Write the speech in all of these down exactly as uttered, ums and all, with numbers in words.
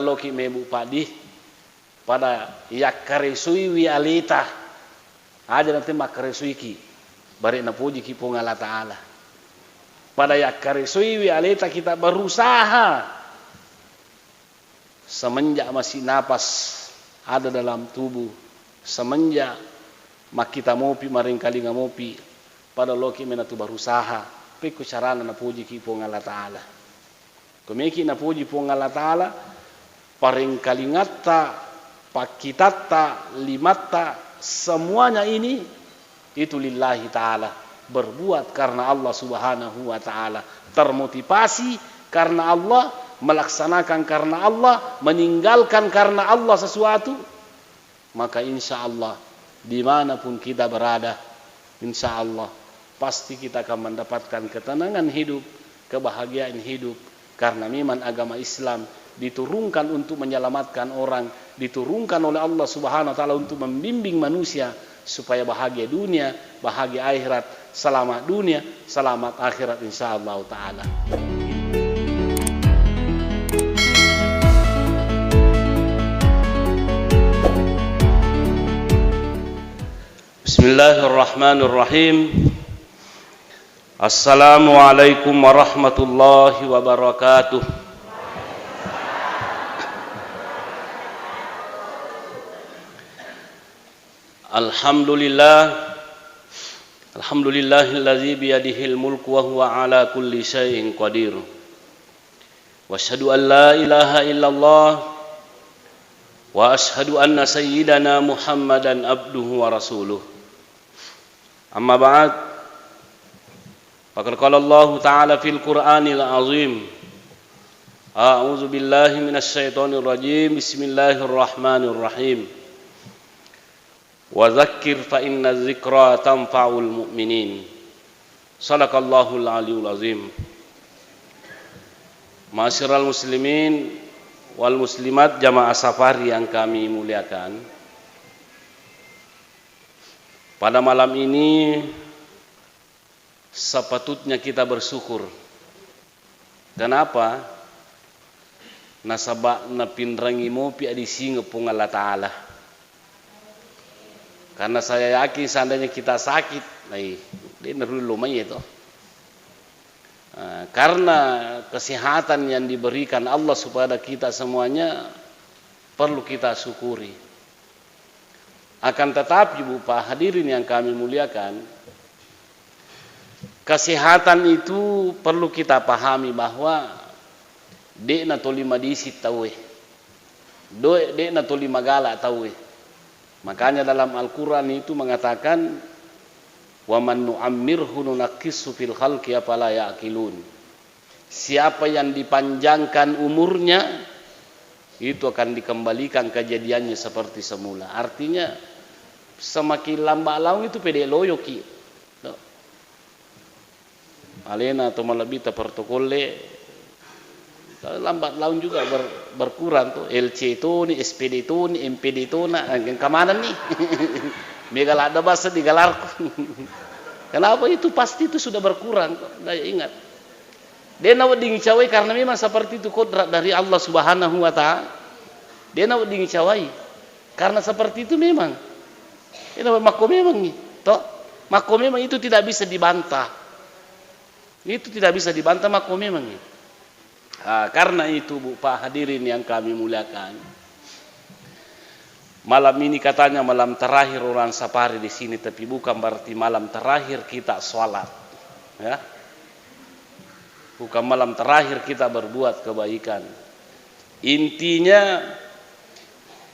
loki mebu padi, pada yakkaresuiwi aleta, aja nate makkaresuiki, bare napojiki Puang Allah Ta'ala. Pada yakkaresuiwi aleta kita berusaha semenjak masih napas ada dalam tubuh, semenjak makkita mopi, maringkalinga mopi, pada loki menatu berusaha, pekko carana napojiki Puang Allah Ta'ala. Komeki napoji Puang Allah Ta'ala, paringkalingatta, pakkitatta, limatta, semuanya ini itu lillahi ta'ala, berbuat karena Allah Subhanahu wa Ta'ala, termotivasi karena Allah, melaksanakan karena Allah, meninggalkan karena Allah sesuatu, maka insya Allah, dimanapun kita berada, insya Allah pasti kita akan mendapatkan ketenangan hidup, kebahagiaan hidup, karena memang agama Islam diturunkan untuk menyelamatkan orang, diturunkan oleh Allah Subhanahu wa Ta'ala untuk membimbing manusia supaya bahagia dunia, bahagia akhirat, selamat dunia, selamat akhirat, insya Allah Ta'ala. Bismillahirrahmanirrahim. Assalamualaikum warahmatullahi wabarakatuh. Alhamdulillah. Alhamdulillahilladzi biyadihil mulku wa huwa ala kulli syai'in qadir. Wa asyhadu an la ilaha illallah wa asyhadu anna sayyidana Muhammadan abduhu wa rasuluh. Amma ba'd. Faqad qala Allahu ta'ala fil Qur'anil azim. A'udzu billahi minasy syaithanir rajim. Bismillahirrahmanirrahim. Wa dzakkir fa inna dzikra tanfa'ul mu'minin. Sadaqallahul aliyul azim. Ma'asyiral muslimin wal muslimat, jamaah safari yang kami muliakan. Pada malam ini sepatutnya kita bersyukur. Kenapa? Nasaba napinrengi mopi adisingeng Puang Allah Ta'ala. Karena saya yakin seandainya kita sakit, nai, de' narullo mai itu. Nah, karena kesehatan yang diberikan Allah kepada kita semuanya perlu kita syukuri. Akan tetapi, Bu, Pak, hadirin yang kami muliakan, kesehatan itu perlu kita pahami bahwa de'na toli madising tauwe. Doe, de'na toli magala tauwe. Makanya dalam Al-Quran itu mengatakan, "Wa man nu'ammirhu nunakkishu fil khalqi afala ya'qilun." Siapa yang dipanjangkan umurnya, itu akan dikembalikan kejadiannya seperti semula. Artinya, semakin lambat laun itu pede loyoki. No. Alena atau malebbi ta protokolle, lambat laun juga ber-, berkurang tuh. L C toni, S P D toni, M P D tona, engka manenni. Mega ladda basa digalarku. Kenapa itu? Pasti itu sudah berkurang kok. Daya ingat. De' nawedding cawai karena memang seperti itu kodrat dari Allah Subhanahu wa Ta'ala. De' nawedding cawai karena seperti itu memang. Ini makko memang nih, toh? Makko memang itu tidak bisa dibantah. Itu tidak bisa dibantah, makko memang nih. Ah, karena itu, Bu, Pak, hadirin yang kami muliakan, malam ini katanya malam terakhir orang safari di sini, tapi bukan berarti malam terakhir kita sholat, ya. Bukan malam terakhir kita berbuat kebaikan. Intinya,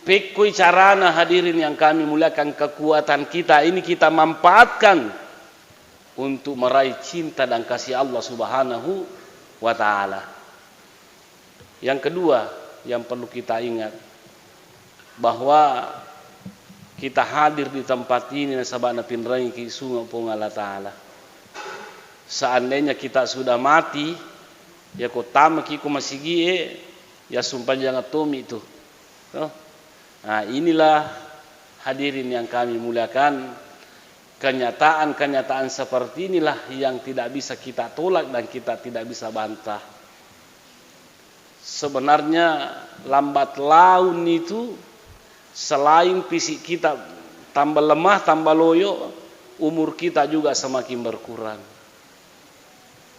pekkoi carana, hadirin yang kami muliakan, kekuatan kita ini kita manfaatkan untuk meraih cinta dan kasih Allah Subhanahu wa Ta'ala. Yang kedua yang perlu kita ingat, bahwa kita hadir di tempat ini nasaba napinrengi ki sunge Puang Allah Ta'ala. Seandainya kita sudah mati, ya ko tamaki ko masigie, ya sumpajang tomi tu. Toh? Nah, inilah hadirin yang kami muliakan, kenyataan-kenyataan seperti inilah yang tidak bisa kita tolak dan kita tidak bisa bantah. Sebenarnya lambat laun itu, selain fisik kita tambah lemah, tambah loyo, umur kita juga semakin berkurang.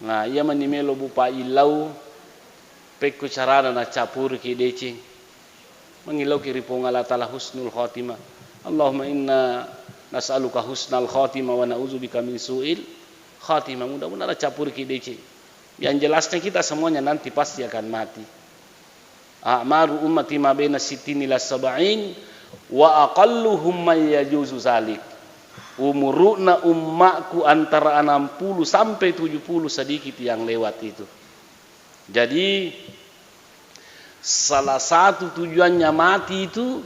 Nah, iya mani melo bupa illau, pekko carana nacappuriki deceng. Mangillauki ri Puang Allah Ta'ala husnul khatimah. Allahumma inna nas'aluka husnal khatimah wa na'udzubika min su'il khatimah. Mudah-mudahan nacappuriki deceng. Yang jelasnya kita semuanya nanti pasti akan mati. A'maru ummati ma baina sittin ila sab'in wa aqalluhum man yajuzu zalik. Umuruna ummaku antara enam puluh sampai tujuh puluh sedikit yang lewat itu. Jadi, salah satu tujuannya mati itu,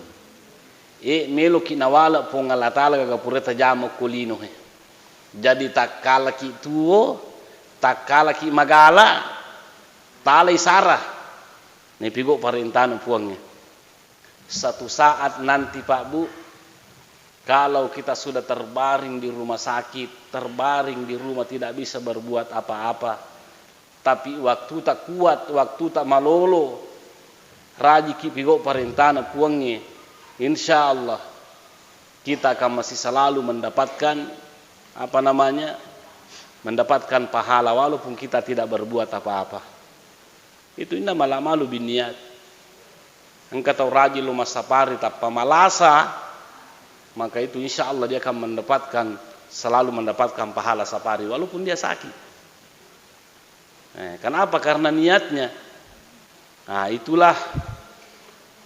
eh, meloki nawale Puang Allah Ta'ala gaga pura tajama ko lino he. Jadi, takkalaki tuo, takkalaki magala, talai sara. Nepigo parentana Puangnge. Satu saat nanti, Pak Bu, kalau kita sudah terbaring di rumah sakit, terbaring di rumah tidak bisa berbuat apa-apa, tapi waktuta kuat, waktuta malolo, rajiki pigo parentana Puangnge, insya Allah kita akan masih selalu mendapatkan, apa namanya, mendapatkan pahala walaupun kita tidak berbuat apa-apa. Itu innamal a'malu binniyat. Engka tau rajin lo massapari tappa malasa, maka itu insya Allah dia akan mendapatkan, selalu mendapatkan pahala sapari walaupun dia sakit. Eh, kenapa? Karena niatnya. Nah, itulah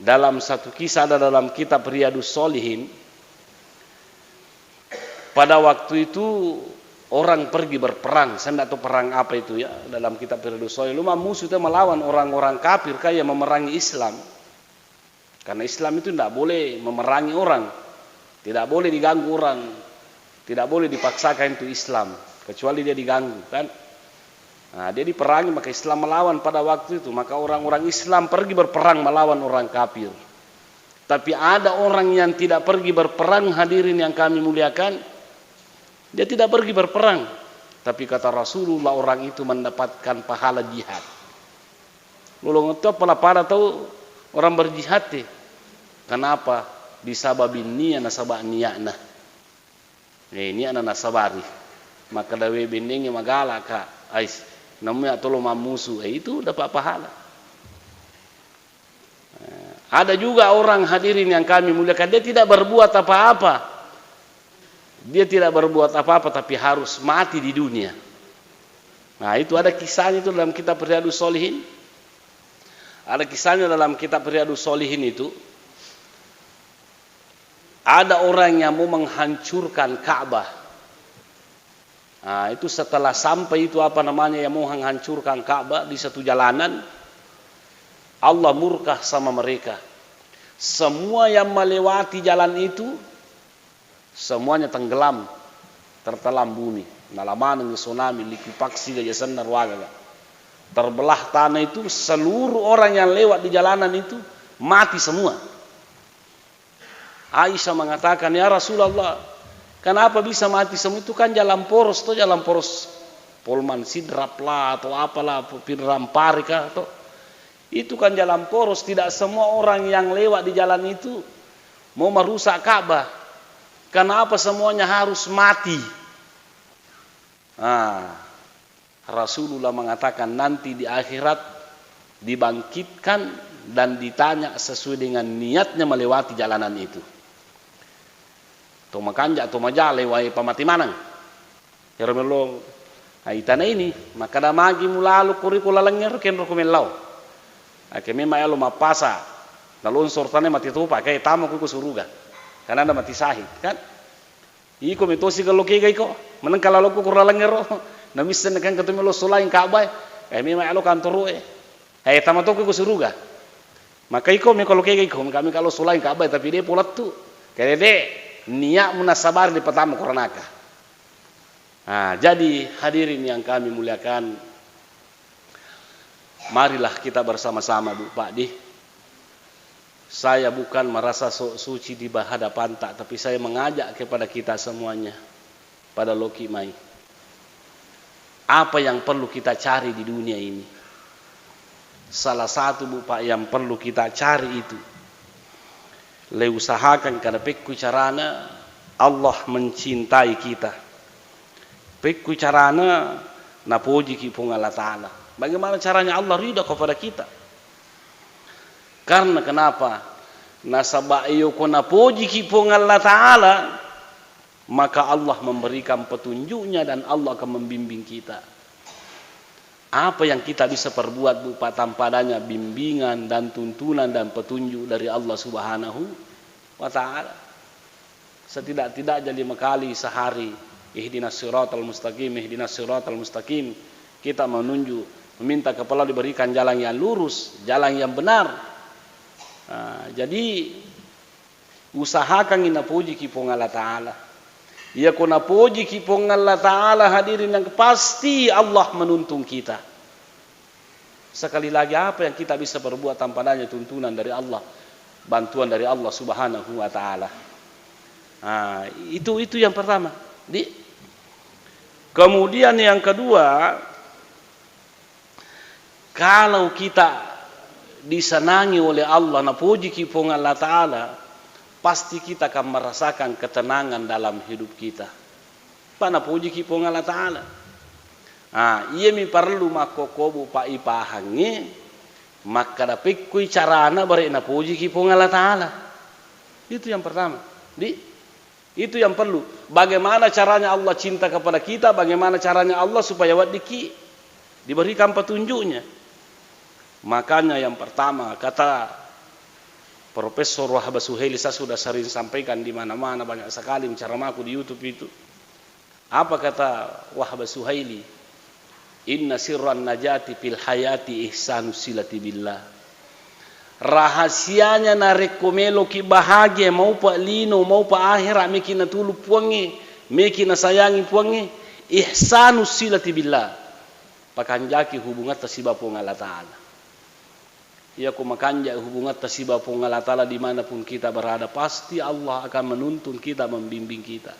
dalam satu kisah ada dalam kitab Riyadus Shalihin, pada waktu itu orang pergi berperang, saya tidak tahu perang apa itu ya, dalam kitab Riyadus Shalihin. Lalu musuh itu melawan orang-orang kafir kayak memerangi Islam. Karena Islam itu tidak boleh memerangi orang, tidak boleh diganggu orang, tidak boleh dipaksakan itu Islam, kecuali dia diganggu, kan? Nah, dia diperangi, maka Islam melawan pada waktu itu. Maka orang-orang Islam pergi berperang melawan orang kafir. Tapi ada orang yang tidak pergi berperang, hadirin yang kami muliakan, dia tidak pergi berperang. Tapi kata Rasulullah, orang itu mendapatkan pahala jihad. Lolong itu apala pada tau orang berjihad te. Kenapa? Disababin niat, nasaba niatna. Eh, niatna nasabari. Maka dawe bennengnge magala ka, ais, namanya tolo mammusu. Eh, itu dapat pahala. Eh, ada juga orang, hadirin yang kami muliakan, dia tidak berbuat apa-apa. Dia tidak berbuat apa-apa, tapi harus mati di dunia. Nah, itu ada kisahnya itu dalam kitab Riyadus Shalihin. Ada kisahnya dalam kitab Riyadus Shalihin itu. Ada orang yang mau menghancurkan Ka'bah. Nah, itu setelah sampai itu, apa namanya, yang mau menghancurkan Ka'bah di satu jalanan, Allah murka sama mereka. Semua yang melewati jalan itu, semuanya tenggelam, tertelan bumi. Nalamaneng tsunami, likuifaksi ga yasenna ruagaga. Terbelah tanah itu, seluruh orang yang lewat di jalanan itu mati semua. Aisyah mengatakan, "Ya Rasulullah, kenapa bisa mati semua? Itu kan jalan poros, toh, jalan poros Polman Sidrap lah, atau apalah, Pinrang Pare kah, toh? Itu kan jalan poros, tidak semua orang yang lewat di jalan itu mau merusak Ka'bah. Kenapa semuanya harus mati?" Ah, Rasulullah mengatakan nanti di akhirat dibangkitkan dan ditanya sesuai dengan niatnya melewati jalanan itu. To makanja, to maja, lewai pamati maneng. Ero mello, ah, itana ini, makkada magi mulalo koriko lalengngero kenro ko mellau. Ake memang elo mappasa, nalonsor tane mati topa, kae tamo ko suruga. Karena ada mati syahid, kan? Iko metosi kello kega iko, menengka lalokko ko lalengngero, namissenna kan ketumi lo solaing Ka'bah, eh, memang elo kantoro e. Eh, tama tokko ko suruga. Maka iko meko lo kega iko, meka, meka lo solaing Ka'bah, tapi de polettu. Kede de, niatmu nasabari di pertama koranaka. Nah, jadi hadirin yang kami muliakan, marilah kita bersama-sama, Bu, Pak Di. Saya bukan merasa sok suci di hadapanta, tapi saya mengajak kepada kita semuanya, pada loki mai. Apa yang perlu kita cari di dunia ini? Salah satu, Bu, Pak, yang perlu kita cari itu. Le usahakan kada pekku carana Allah mencintai kita. Pekku carana napojiki Puang Allah Ta'ala. Bagaimana caranya Allah ridho kepada kita? Karena kenapa? Nasaba iyo ko napojiki Puang Allah Ta'ala, maka Allah memberikan petunjuknya dan Allah akan membimbing kita. Apa yang kita bisa perbuat, Bu, Pak, tanpa adanya bimbingan dan tuntunan dan petunjuk dari Allah Subhanahu wa Ta'ala? Setidak-tidaknya lima kali sehari, ihdinas siratal mustaqim, ihdinas siratal mustaqim. Kita menunjuk, meminta kepada Allah diberikan jalan yang lurus, jalan yang benar. Nah, jadi usahakan napojiki Puang Allah Ta'ala. Iya ko napojiki Puang Allah Ta'ala, hadirin yang, pasti Allah menuntun kita. Sekali lagi, apa yang kita bisa perbuat tanpa adanya tuntunan dari Allah, bantuan dari Allah Subhanahu wa Ta'ala? Nah, itu itu yang pertama. Di, kemudian yang kedua, kalau kita disenangi oleh Allah, napojiki Puang Allah Ta'ala, pasti kita akan merasakan ketenangan dalam hidup kita. Pak, napojiki Puang Allah Ta'ala. Ah, iyami parellu makkokkobu, Pak, ipahangngi, makkada pekkui carana bare napojiki Puang Allah Ta'ala. Itu yang pertama. Di, itu yang perlu. Bagaimana caranya Allah cinta kepada kita, bagaimana caranya Allah supaya weddikki diberikan petunjuknya. Makanya yang pertama, kata Profesor Wahbah Suhaili, saya sudah sering sampaikan di mana-mana, banyak sekali ceramahku di YouTube itu. Apa kata Wahbah Suhaili? "Inna sirran najati fil hayati ihsanus silati billah." Rahasianya narekko meloki bahagia, maupa lino, maupa akhera, meki natulu Puangnge, meki nasayangi Puangnge, ihsanus silati billah. Pakanjaki hubungatta siba Puang Allah Ta'ala. Iya ko makanja hubungatta siba Puang Allah Ta'ala dimanapun kita berada, pasti Allah akan menuntun kita, membimbing kita.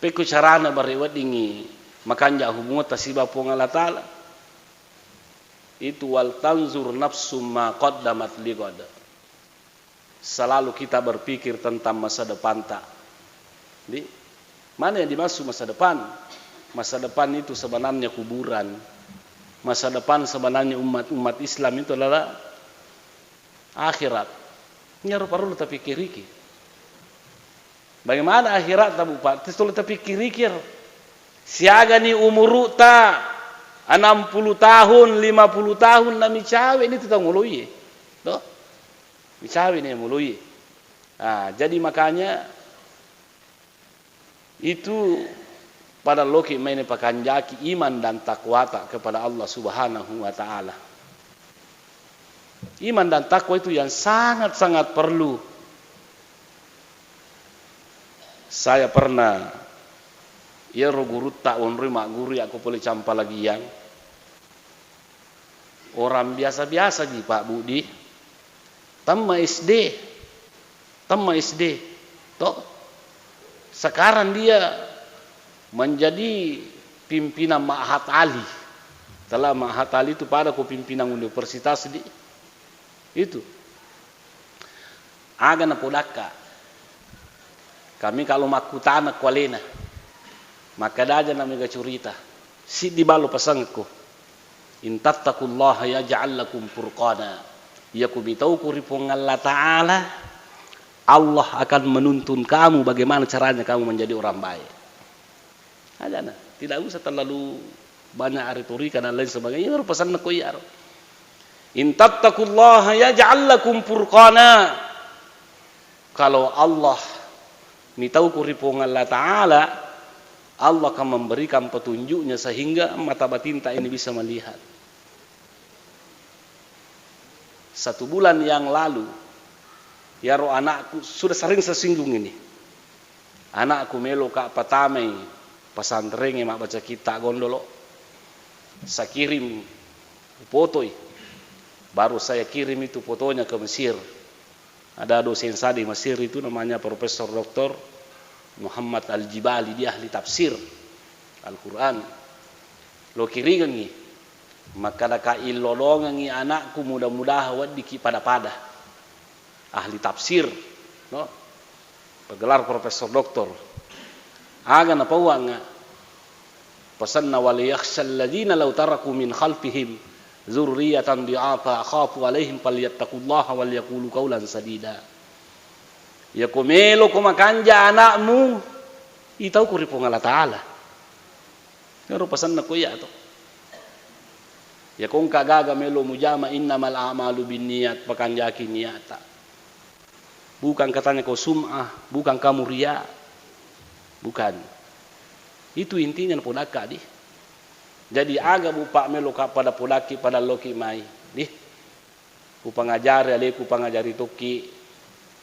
Pekko carana bare weddingngi makanja hubungatta siba Puang Allah Ta'ala? Itu, "Wal tanzur nafsum ma qaddamat lighad." Selalu kita berpikir tentang masa depanta. Di, mana yang dimaksud masa depan? Masa depan itu sebenarnya kuburan. Masa depan sebenarnya umat-umat Islam itu adalah akhirat. Ini harus perlu kita pikiriki. Bagaimana akhirat, Bu, Pak? Terus tolong tapikkiriki ero. Siagani umuru'ta, enam puluh tahun, lima puluh tahun, na micawe ni tu tau ngoloiye. Toh? Micawe ni ngoloiye. Ah, jadi makanya itu pada loki maine pakanjaki iman dan takwata kepada Allah Subhanahu wa Ta'ala. Iman dan takwa itu yang sangat-sangat perlu. Saya pernah, iyaro gurutta onroi magguru yakko pole Campalagiang. Orang biasa-biasa ji, Pak Budi. Tamma S D. Tamma S D. Toh? Sekarang dia menjadi pimpinan Ma'had Ali. Setelah Ma'had Ali itu pada ko pimpinan universitas di itu. Aga napodakka. Kami kalau makkutana ku alena. Makkadaja na mega curita. Siddi balo pasangekko. In tattaqullaha yaj'al lakum furqana. Iya ku mitauku ri Puang Allah Ta'ala, Allah akan menuntun kamu bagaimana caranya kamu menjadi orang baik. Ajana, tidak usah terlalu banyak retorika dan lain sebagainya. Iyaro pasanna ko iyaro. In tattaqullaha yaj'al lakum furqana. Kalau Allah mitauku ri Puang Allah Ta'ala, Allah akan memberikan petunjuknya sehingga mata batinta ini bisa melihat. Satu bulan yang lalu, iyaro anakku, sudah sering saya singgung ini. Anakku meloka patamai pesantrengnge mabbaca kitta gondolo. Saya kirim fotoi. Baru saya kirim itu fotonya ke Mesir. Ada dosen saya di Mesir itu namanya Profesor Doktor Muhammad Al-Jibali, dia ahli tafsir Al-Quran. Lo kiringengi. Makkadaka illodongengngi anakku, mudah-mudahan weddikki pada-pada. Ahli tafsir, no? Bergelar profesor doktor. Aga napauangnga? Pasenna, "Waliyakhsyal ladzina law taraku min khalfihim dzurriyyatan dhi'afa khafu 'alaihim falyattaqullaha wal yaqulu qaulan sadida." Iyako meloko makanja anakmu, itauko ri Puang Allah Ta'ala. Ero pasenna ko iya to. Iyako engka gaga melo mujama, innamal a'malu binniyat, pakanjaki niata. Bukan katanya ko sum'ah, bukan kamu ria. Bukan. Itu intinya napodakka di. Jadi aga bu pak melo ka pada podakki pada loki mai. Di. Kupangajari aleku, pangajari tokki,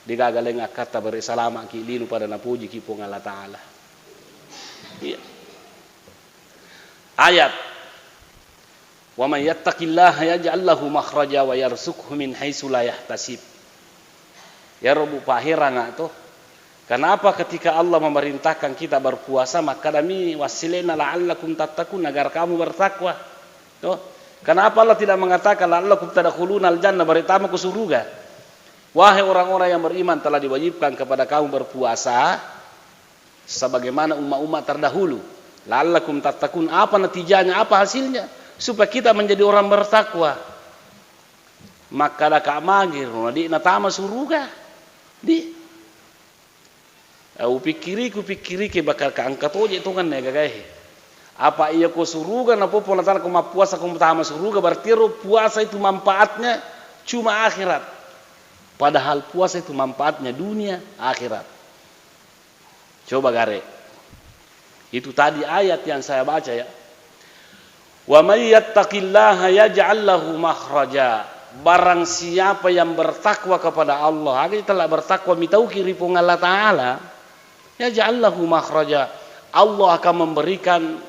degaga laing akkatta bare salama'ki lino pada napojiki Puang Allah Ta'ala. Iya. Ayat, "Wa may yattaqillaha yaj'al lahu makhraja wa yarzuqhu min haitsu la yahtasib." Iyaro bu paheranga to. Kenapa ketika Allah memerintahkan kita berpuasa, makkadami wassilena, "La'allakum tattaqun," agar kamu bertakwa. Toh? Kenapa Allah tidak mengatakan, "La'allakum tadkhulunal jannah," bare tama ku suruga? Wahai orang-orang yang beriman, telah diwajibkan kepada kamu berpuasa sebagaimana umat-umat terdahulu. "La'allakum tattaqun." Apa natijanya? Apa hasilnya? Supaya kita menjadi orang bertakwa. Makkadaka magi ro, na di natama suruga. Di. Eh, upikkiriki, upikkiriki, bakal ka engka toje tongenna gagae. Apa iya ko suruga, napoppo natana ko mappuasa ko mutama suruga, berarti ero puasa itu manfaatnya cuma akhirat. Padahal puasa itu manfaatnya dunia, akhirat. Coba gare. Itu tadi ayat yang saya baca ya. "Wa may yattaqillaha yaj'al lahu makhraja." Barang siapa yang bertakwa kepada Allah, aga telah bertakwa mitauki ri Puang Allah Ta'ala, yaj'al lahu makhraja. Allah akan memberikan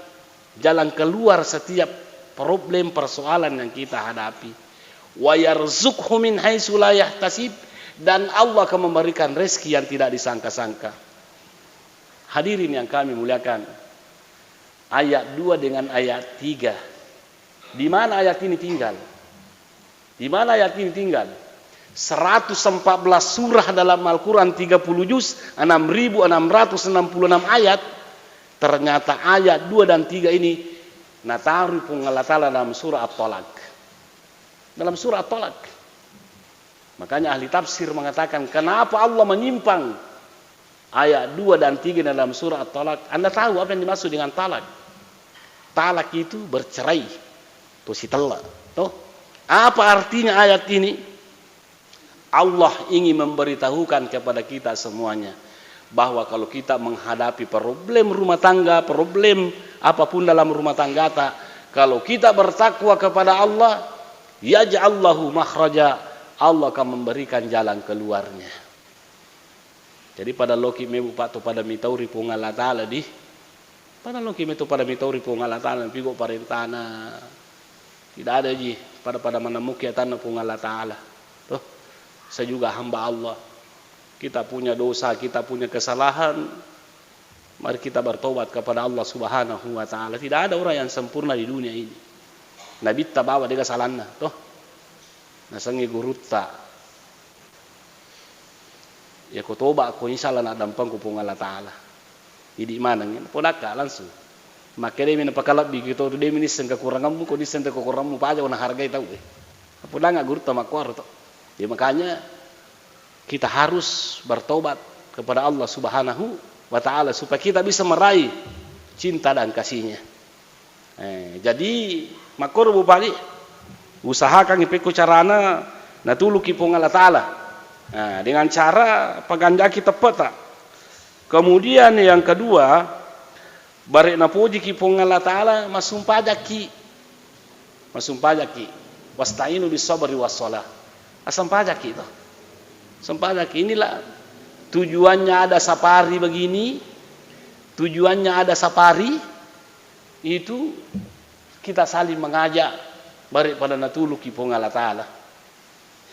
jalan keluar setiap problem persoalan yang kita hadapi. "Wa yarzuqhu min haitsu la yahtasib," dan Allah akan memberikan rezeki yang tidak disangka-sangka. Hadirin yang kami muliakan, ayat dua dengan ayat tiga. Di mana ayat ini tinggal? Di mana ayat ini tinggal? Seratus empat belas surah dalam Al-Quran, tiga puluh juz, enam ribu enam ratus enam puluh enam ayat. Ternyata ayat dua dan tiga ini natarui Puang Allah Ta'ala dalam surah At-Talaq. Dalam surah At-Talaq. Makanya ahli tafsir mengatakan, kenapa Allah menyimpang ayat dua dan tiga dalam surah At-Talaq? Anda tahu apa yang dimaksud dengan talak? Talak itu bercerai, tosi tella. Toh? Apa artinya ayat ini? Allah ingin memberitahukan kepada kita semuanya bahwa kalau kita menghadapi problem rumah tangga, problem apapun dalam rumah tangga ta, kalau kita bertakwa kepada Allah, yaj'al lahu makhraja, Allah akan memberikan jalan keluarnya. Jadi pada loki mebu pak to pada mitau ri Puang Allah Ta'ala di. Pada loki metu pada mitau ri Puang Allah Ta'ala, pigo parentana. Tidak ada ji pada-pada menemuki atanna Puang Allah Ta'ala. Tuh, saya juga hamba Allah. Kita punya dosa, kita punya kesalahan. Mari kita bertobat kepada Allah Subhanahu wa Ta'ala. Tidak ada orang yang sempurna di dunia ini. Nabitta bawa dega salanna, toh. Nasengi gurutta. Ya ko toba ko, insya Allah naddampengku Puang Allah Ta'ala. Idi maneng, podakka langsung. Makkedai mi napakalebbi ki to, tu demi nisseng kekuranganmu, ko nisseng kekuranganmu, paja ko nahargai tau e. Podanga gurutta makkuaro to. Ya makanya kita harus bertobat kepada Allah Subhanahu wa Ta'ala supaya kita bisa meraih cinta dan kasih-Nya. Eh, jadi makkoro bu pali, usahakan pekko carana natuluki Puang Allah Ta'ala. Nah, dengan cara paganjaki teppeta. Kemudian yang kedua, bare napojiki Puang Allah Ta'ala, massumpajakki. Massumpajakki. "Wasta'inu bis sabri was shalah." Assempajakki to. Sempajakki. Inilah tujuannya ada safari begini, tujuannya ada safari itu kita saling mengajak bare pada natuluki Puang Allah Ta'ala.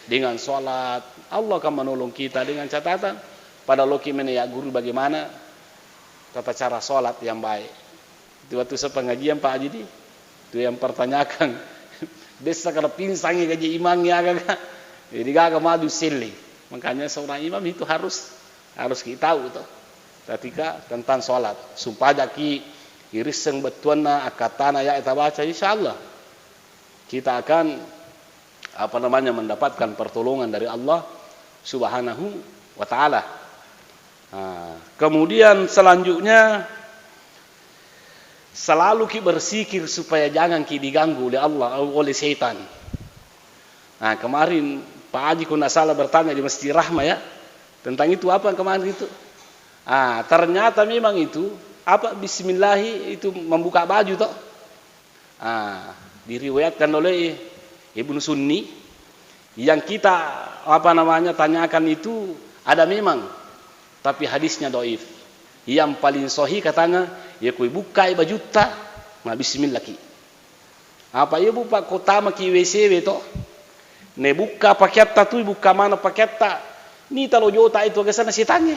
Dengan sholat, Allah akan menolong kita dengan catatan pada loki mene ya guru bagaimana tata cara sholat yang baik. Di waktu saya pengajian Pak Haji di, itu yang pertanyakan Dessa kada pingsangi gaji imangnge aga-aga. Jadi gaga maju selli. Makanya seorang imam itu harus, harus kita tahu tuh. Ketika tentang sholat, supaya ki irisseng bettuanna akkatana ya tabaca, insya Allah kita akan, apa namanya, mendapatkan pertolongan dari Allah Subhanahu wa Ta'ala. Nah, kemudian selanjutnya, selalu ki bersikir supaya jangan ki diganggu oleh Allah, oleh setan. Nah, kemarin Pak Haji, kalau nggak salah, bertanya di Masjid Rahma, ya, tentang itu, apa yang kemarin itu. Ah, ternyata memang itu, apa, Bismillahi itu membuka baju toh. Ah, diriwayatkan oleh Ibnu Sunni, yang kita, apa namanya, tanyakan itu ada memang, tapi hadisnya doif. Yang paling sahih katanya, ya kui bukai bajutta, ma bismillah ki. Apa iya bu pak kota maki W C W to, ne buka pakeatta tu, buka mana pakeatta, ni talo jota itu aga sana setangnge.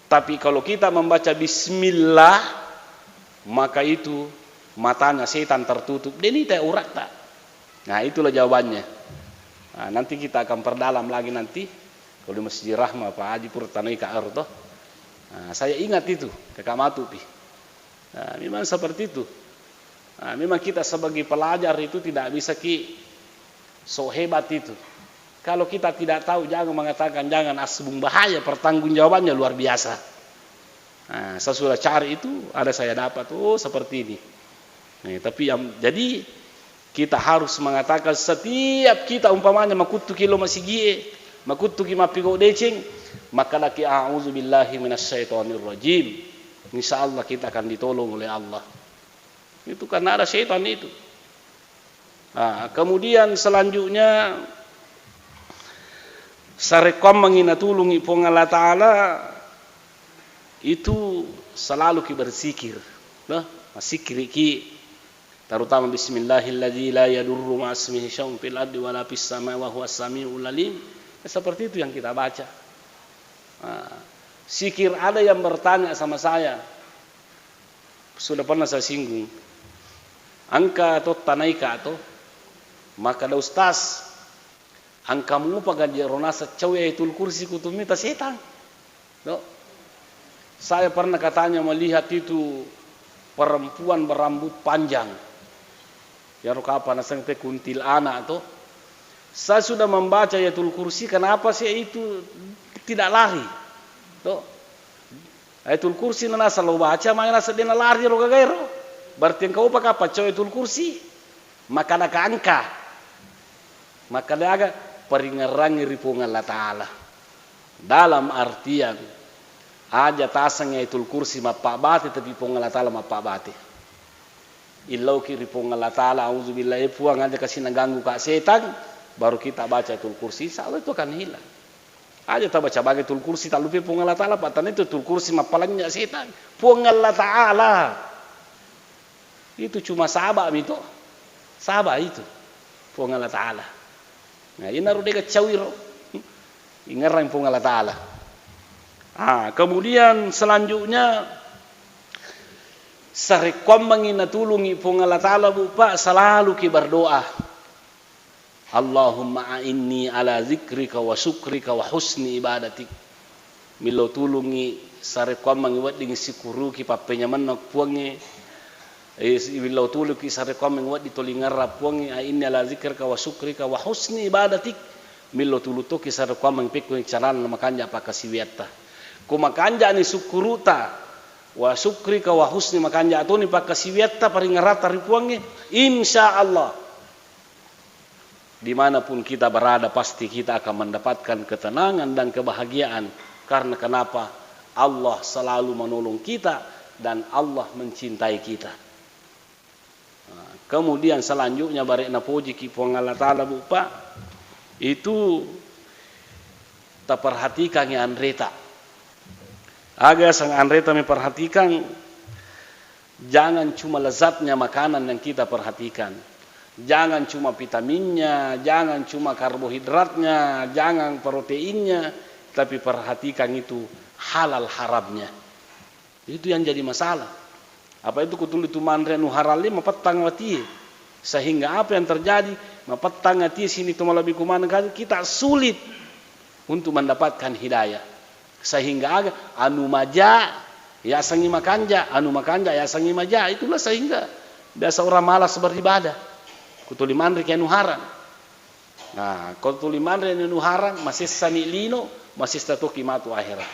Tapi kalau kita membaca bismillah, maka itu matanya setan tertutup. Denita urakta. Nah, itulah jawabannya. Nah, nanti kita akan perdalam lagi nanti. Kalau di Masjid Rahma, Pak Haji pura tanai ka aro toh. Nah, saya ingat itu, kakak matu pi. Nah, memang seperti itu. Nah, memang kita sebagai pelajar itu tidak bisa ki so hebat itu. Kalau kita tidak tahu, jangan mengatakan, jangan asbung, bahaya, pertanggungjawabannya luar biasa. Nah, saya sudah cari itu, ada saya dapat, oh, seperti ini. Nah, tapi yang jadi kita harus mengatakan, setiap kita umpamanya makuttuki lo masigie, makuttuki mappigo deceng, maka laki a'udzubillahi minasyaitonirrajim. Insya Allah kita akan ditolong oleh Allah. Itu karena ada setan itu. Ah, kemudian selanjutnya, sarekkoammengngi natulungi Puang Allah Ta'ala, itu selalu ki bersikir. Nah, masikiriki, terutama bismillahilladzi la yadurru ma'asmihi syai'un fil ardi wala fis sama'i wa huwas sami'ul alim. Ya, seperti itu yang kita baca. Nah, sikir, ada yang bertanya sama saya, sudah pernah saya singgung. Engka to tanaika to, maka da ustaz, engka mupa gaji ronasa cawi Ayatul Kursi kutumita setang. No. Saya pernah katanya melihat itu perempuan berambut panjang. Yaro kapa naseng te kuntil anak to. Saya sudah membaca Ayatul Kursi, kenapa saya itu tidak lari? To. Ayatul Kursi na nasa lo baca, mai nasa dena lari ro gagaero. Berarti engka upa ka pacco Ayatul Kursi. Makkada ka engka. Makkada aga, paringerrangi ri Puang Allah Ta'ala. Dalam artian, aja taseng Ayatul Kursi mappabate, tapi Puang Allah Ta'ala mappabate. Illauki ri Puang Allah Ta'ala, auzubillah, eh Puang, aja kasi naganggu ka setang, baru kita baca Ayatul Kursi, insya Allah itu akan hilang. Aja tabaca bage Ayatul Kursi, tallupai Puang Allah Ta'ala, patana itu Ayatul Kursi mappalanya setang. Puang Allah Ta'ala. Itu cuma saba mito. Saba itu. Puang Allah Ta'ala. Nah, inaro dega cawiro. Ingerang Puang Allah Ta'ala. Ah, kemudian selanjutnya, sarekkoammengngi natulungi Puang Allah Ta'ala, bu pak, selalu ki berdoa. Allahumma a'inni ala zikrika wa syukrika wa husni ibadatik. Millau tulungngi sarekkoammengngi wedding sikuruki pappenyamenna Puangnge. Eh, si-, millau tulungngi sarekkoammengngi wedding tolingerra Puangnge, a'inni ala zikrika wa syukrika wa husni ibadatik. Millau tulung toki sarekkoammengngi pekko carana makanja pakkasiwiatta. Ko makanjani sukkuruta, wa syukrika wa husni, makanja toni pakkasiwiatta, paringerratta ri Puangnge, insya Allah. Dimanapun kita berada, pasti kita akan mendapatkan ketenangan dan kebahagiaan. Karena kenapa? Allah selalu menolong kita dan Allah mencintai kita. Nah, kemudian selanjutnya, bare napojiki Puang Allah Ta'ala, bu pak, itu taperhatikangi anreta. Aga sang anreta meperhatikan, jangan cuma lezatnya makanan yang kita perhatikan. Jangan cuma vitaminnya, jangan cuma karbohidratnya, jangan proteinnya, tapi perhatikan itu halal haramnya. Itu yang jadi masalah. Apa itu kutuli tu manre anu haram le mapettang watie. Sehingga apa yang terjadi? Mapettang atie sini tu malebbi kumaneng kan, kita sulit untuk mendapatkan hidayah. Sehingga aga? Anu maja yasengngi makanja, anu makanja yasengngi maja. Itulah sehingga biasa orang malas beribadah. Kutuli manre ki anu haram. Nah, ko tuli manre anu haram, masessani lino, masessa toki matu akhirat.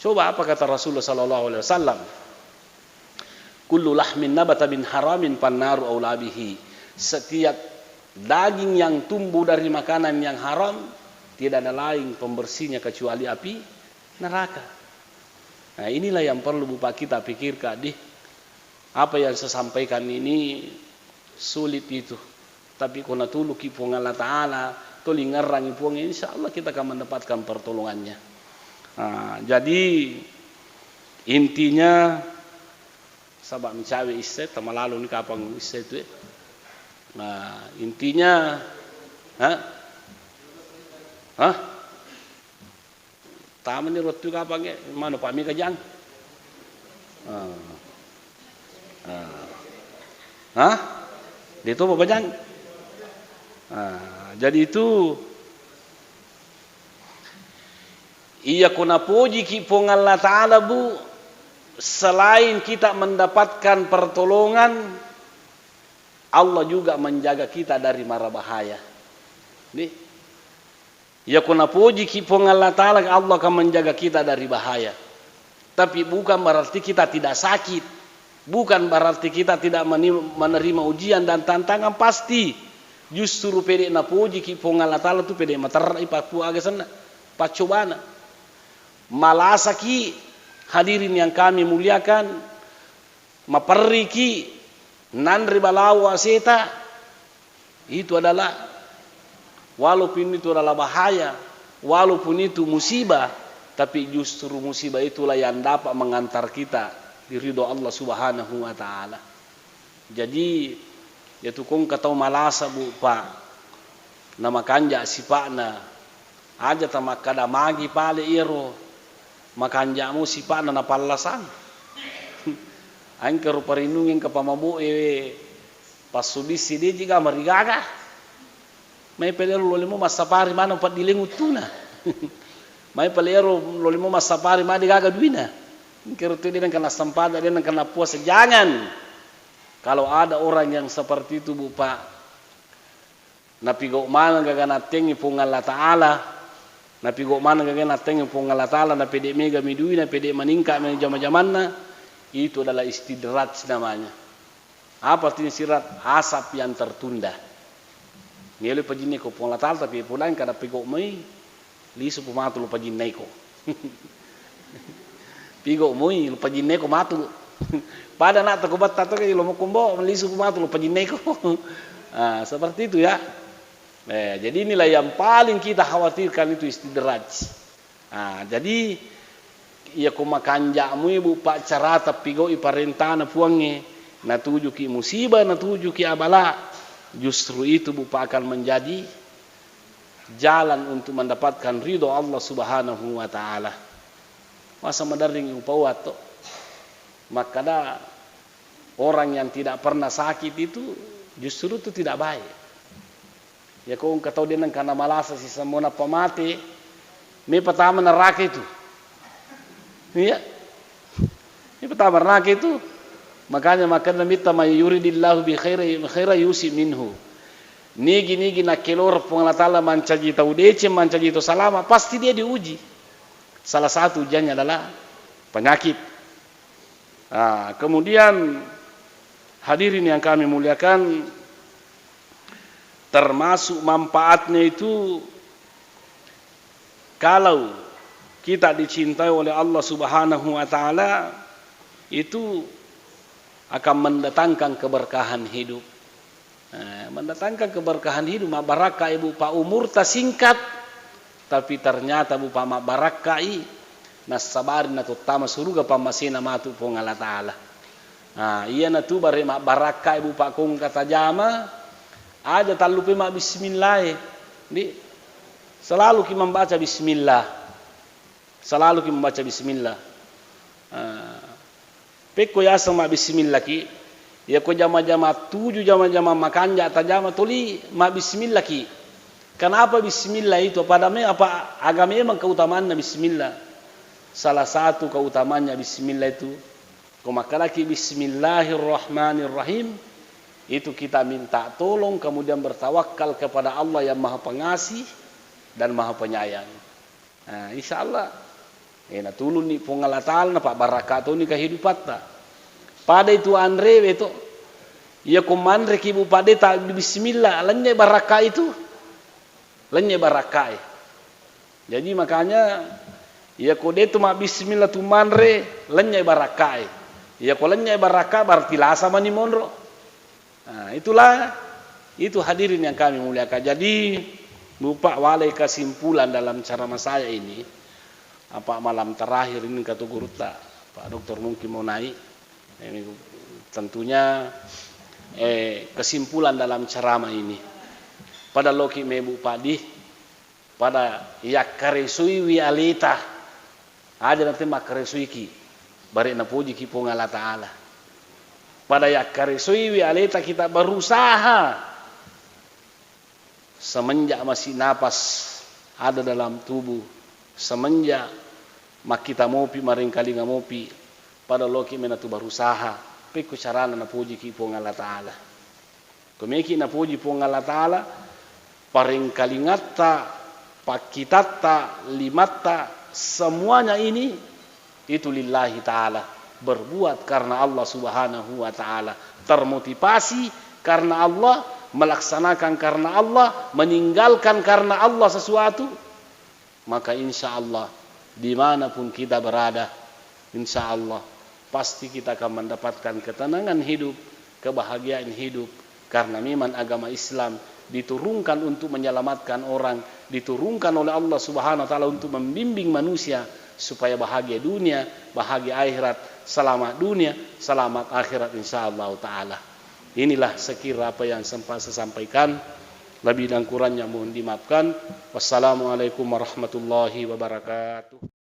Coba apa kata Rasulullah sallallahu alaihi wasallam? "Kullu lahmin nabata min haramin fannaru aula bihi." Setiap daging yang tumbuh dari makanan yang haram, tidak ada lain pembersihnya kecuali api neraka. Nah, inilah yang perlu Bapak kita pikirkan, dih. Apa yang saya sampaikan ini sulit itu. Tapi ko natuluki Puang Allah Ta'ala, tuli ngerrangi Puang, insya Allah kita akan mendapatkan pertolongannya. Nah, jadi intinya, saba' mencawe isse, tamalaloni kapang isse tu, eh. Nah, intinya, ha? Hah? Tamani wettu kapang, eh, manu pa mega jang. Ah. Ah. Hah? Dia tu apa jang? Ah, jadi itu, iya ko napojiki Puang Allah Ta'ala, Bu, selain kita mendapatkan pertolongan, Allah juga menjaga kita dari mara bahaya. Nih. Iya ko napojiki Puang Allah Ta'ala, Allah akan menjaga kita dari bahaya. Tapi bukan berarti kita tidak sakit. Bukan berarti kita tidak meni-, menerima ujian dan tantangan, pasti. Justru pede napojiki Puang Allah Ta'ala tu pede materrai pakku aga senna, paccobana. Malasaki, hadirin yang kami muliakan, maperriki, nanre balawo aseta, itu adalah, walaupun itu adalah bahaya, walaupun itu musibah, tapi justru musibah itulah yang dapat mengantar kita di ridho Allah Subhanahu wa Ta'ala. Jadi, iyatu ko engka tau malasa, Bu, Pak, namakanja sipa'na, aja tamakkada magi pale iyaro, makanja'mu sipa'na napallasang. Engka ro parinungi, engka pamabo'e, passubissi de'jiga marigaga. Mai pale ro lolimo massapari maneng paddileng uttuna. Mai pale ro lolimo massapari made gaga duina. Engka ro tu de' nengka nassempada, de' nengka nappuasa. Jangan. Kalau ada orang yang seperti itu, Bu, Pak, napigau maneng gaga nattengngi Puang Allah Ta'ala, napigau maneng gaga nattengngi Puang Allah Ta'ala, napede' mega mi dui, napede' maningka' mi jama-jamanna, itu adalah istidraj namanya. Apa artinya istidraj? Asap yang tertunda. Ngeloi pajinnai ko Puang Allah Ta'ala, tapi pulai kada pigau mai, lisu pu matu lo pajinnaiko. Pigau mui lo pajinnaiko matu. Pada nak toko batta to, lo mokombo, lisu pu matu lo pajinnaiko. Ah, seperti itu ya. Eh, jadi inilah yang paling kita khawatirkan itu istidraj. Ah, jadi iya ko makanja'mu ibu paccarata pigau'i parentana Puangnge, natujuki musibah, natujuki abala, justru itu bu akan menjadi jalan untuk mendapatkan ridho Allah Subhanahu wa Ta'ala. Masa maderring upauatto? Makkada orang yang tidak pernah sakit itu justru itu tidak baik. Ya ko engka tau de' nengka namalasa siseng mo nappa mate, me patama neraka itu. Iya. Ini pertama, nah, itu. Makanya, makanya mitta may yuridillahu bi khairi, khaira yusi minhu. Nigi-nigi nakkeloreng Puang Allah Ta'ala mancaji tau deceng, mancaji tau salama, pasti dia diuji. Salah satu ujiannya adalah penyakit. Ah, kemudian, hadirin yang kami muliakan, termasuk manfaatnya itu, kalau kita dicintai oleh Allah Subhanahu wa Ta'ala, itu akan mendatangkan keberkahan hidup. Eh, mendatangkan keberkahan hidup, mabbarakka ibu pa umurta singkat, tapi ternyata bu pa mabbarakkai, nassabari natottama suruga pammasena matu Puang Allah Ta'ala. Nah, iyanatu bare mabbarakka ibu pa kongka tajama, aja tallupai mabbismillah e. Di, selalu ki membaca bismillah. Selalu ki membaca bismillah. Ah, pekko yaseng mabbismillah ki, Iyako jama-jama tuju, jama-jama makanja tajama toli mabbismillaki. Kenapa bismillah itu? Pada me-, apa aga memang keutamanna bismillah? Salah satu keutamannya bismillah itu, ko makkalaki bismillahirrahmanirrahim, itu kita minta tolong, kemudian bertawakal kepada Allah yang Maha Pengasih dan Maha Penyayang. Nah, insya Allah, eh, natulunni Puang Allah Ta'ala, napabbarakka toni kehidupatta. Pada itu anrewe to, iya ko manreki Bu Pade ta bismillah, lennye barakka itu, lennye barakkae. Jadi makanya, iya ko de tu mabbismillah tu manre, lennye barakkae. Iya ko lennye barakka, berarti lasa mani monro. Nah, itulah, itu hadirin yang kami muliakan. Jadi, Bu Pak, walai kesimpulan dalam ceramah saya ini, apa malam terakhir ini kata gurutta, Pak Doktor mungkin mau naik. Ini tentunya, eh, kesimpulan dalam ceramah ini. Pada loki mebu padi, pada yakkaresuiwi aleta, aja nate makkaresuiki, bare napojiki Puang Allah Ta'ala. Pada yakkaresuiwi aleta kita berusaha semenjak masih napas ada dalam tubuh, semenjak makkita mopi, maringkalinga mopi, pada loki menatu berusaha, pekko carana napojiki Puang Allah Ta'ala. Komeki napoji Puang Allah Ta'ala, paringkalingatta, pakkitatta, limatta, semuanya ini itu lillahi ta'ala, berbuat karena Allah Subhanahu wa Ta'ala, termotivasi karena Allah, melaksanakan karena Allah, meninggalkan karena Allah sesuatu, maka insya Allah, dimanapun kita berada, insya Allah, pasti kita akan mendapatkan ketenangan hidup, kebahagiaan hidup, karena memang agama Islam diturunkan untuk menyelamatkan orang, diturunkan oleh Allah Subhanahu wa Ta'ala untuk membimbing manusia supaya bahagia dunia, bahagia akhirat, selamat dunia, selamat akhirat, insya Allah Ta'ala. Inilah sekira apa yang sempat saya sampaikan. Lebih dan kurangnya mohon dimaafkan. Wassalamualaikum warahmatullahi wabarakatuh.